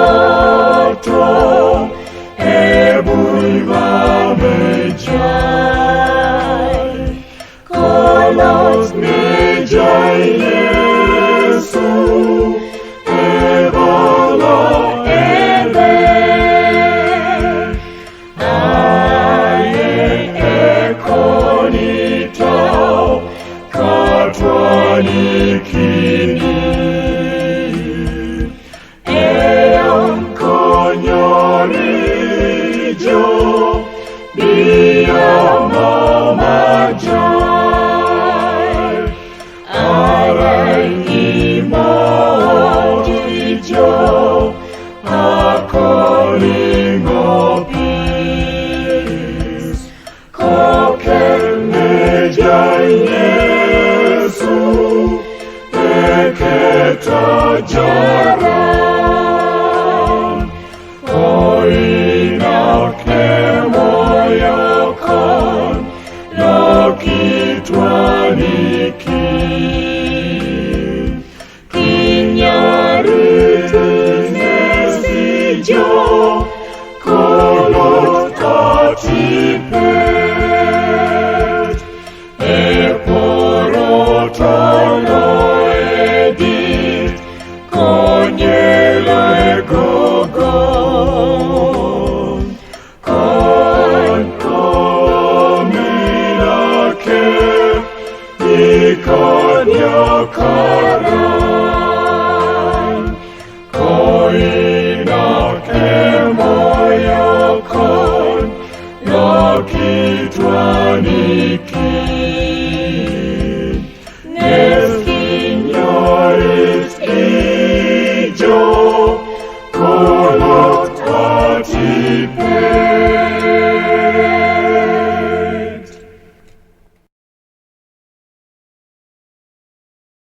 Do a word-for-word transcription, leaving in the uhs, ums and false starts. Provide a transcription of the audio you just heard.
Upeporoto, ebulmamejai. Kolos mejai Yesu, ebolo ere. Aye ekonitao katwanikini. Eon konyorijo biya mamajai. Arai imotijo akolingopis. Koken mejai Yesu, eketa jaran. Koinak emoyokon, lokitwanikin. Kinyarit nesijo, kolot katipet. Eporotolo edit, konyelo egogon. Kon kominake, ikodiokaran. Koinak emoyokon, lokitwaniki.